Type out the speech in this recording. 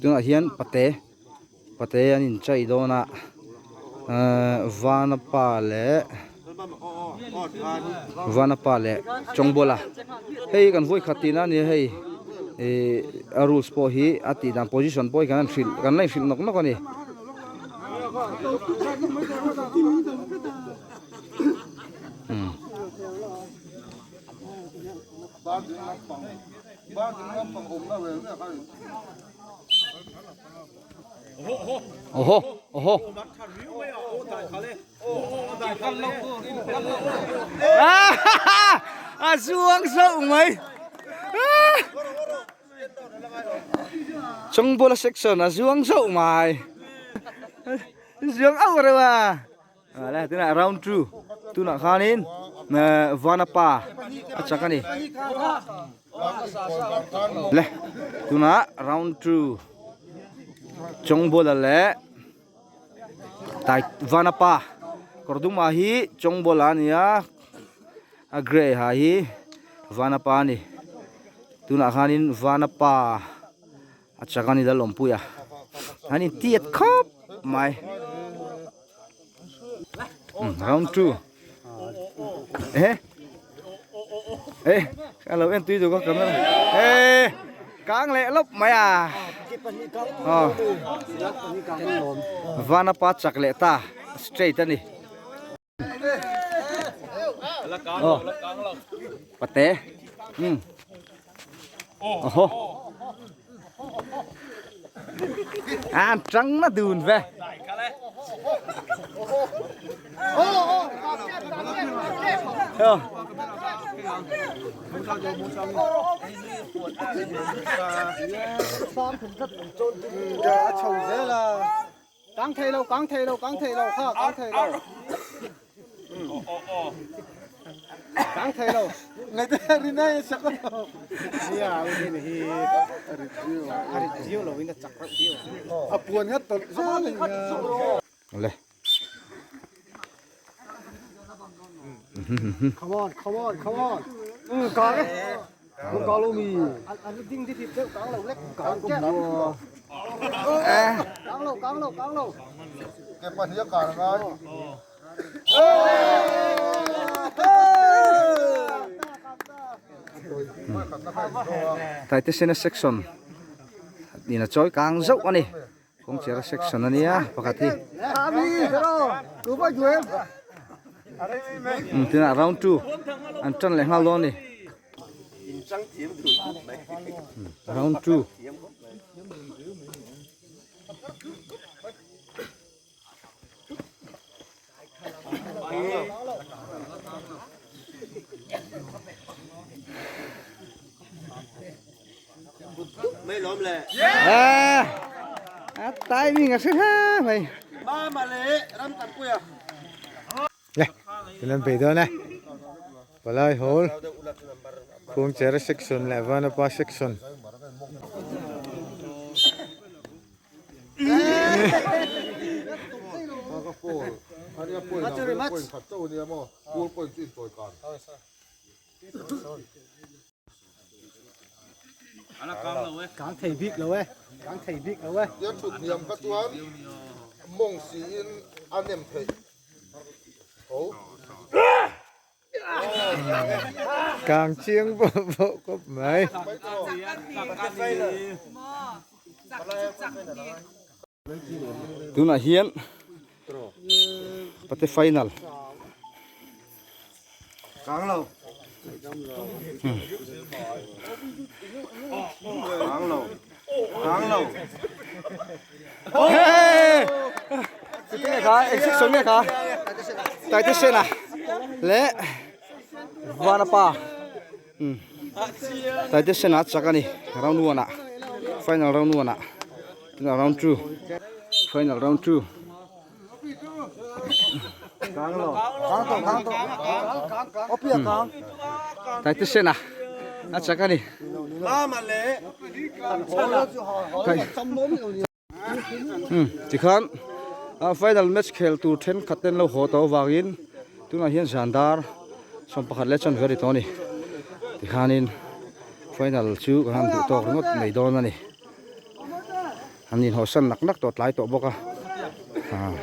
Tunah hian pate pate an inchai dawn a ahh vanapa leh vanapa leh chawngbawla hei kan vawikhat tihna a ni a hei ihh a rules pawh hi a tih dan position pawh hi kan han hrilh kan la inhrilh nawk nawk a ni. Oho oho a zuang zauh mai Chawngbuala section a zuang zauh mai zuang auh reuh a. Ala tunah round 2 tunah khanin Vanapa a chak a ni le tunah round 2 Chawngbawla leh Tai Vanapa kawr duma hi Chawngbawla a ni a a grey ha hi Vanapa a ni tunah khanin Vanapa A chak a ni Lalawmpuia an intiat khawp mai round 2 eh eh a lo en tui duh ka camera eh kang leh lawp mai a aw vanapa chak leh ta straight a ni. Aw pate um oho an tang na dun ve Kang thei lo, kang thei lo, kang thei lo kha, kang thei lo. Kang thei lo. Ngai te rinai sak lo. Nia, u hi hi a rit viau lo in a chak reuh viau. A puan ngat tawlh zel in. Le. Come on, come on, come on. Kang e. Không có luôn mì. Anh ding đi thịt đeo cáng lầu lek cáng chết. Cáng lầu, cáng lầu, cáng lầu. Cái phần hiếc cả ngay. Taite sena section in a chawi kang zauh a ni kawngchera section a nia pakhat hi tunah round 2 an tan leh nghal dawn a ni. Round 2. À, à timing a hre hle mai. Le, kan an bei dawn e. Palai Hall, Khuangchera section leh Vanapa section. Kang thei bik lo e, kang thei bik lo e. Tiang thut hniam kha chuan mawng siin a nem theih. Kang chiang pawh pawh kawp mai. Tunah hian pate final. Kang lo. Kang lo. Kang lo. Hey! Cái kha, eng section nge kha? Taite Sena leh Vanapa. Um. Taite Sena chak ani round 1 ah. Final round 1 ah. Tuna round 2. Final round 2. Kang lo. Kang to, kang to. Opia kang. Taite Sena a chak ani. Tikhan final match khel tur thenkhat ten lo haw tawh avangin tunah hian zan dar 11 leh chuan vel a ri tawh a ni tikhanin final chu kan han duh tawk ringawt mai dawn a ni. An inhawhsan nak nak tawh tlai tawh bawk a ah.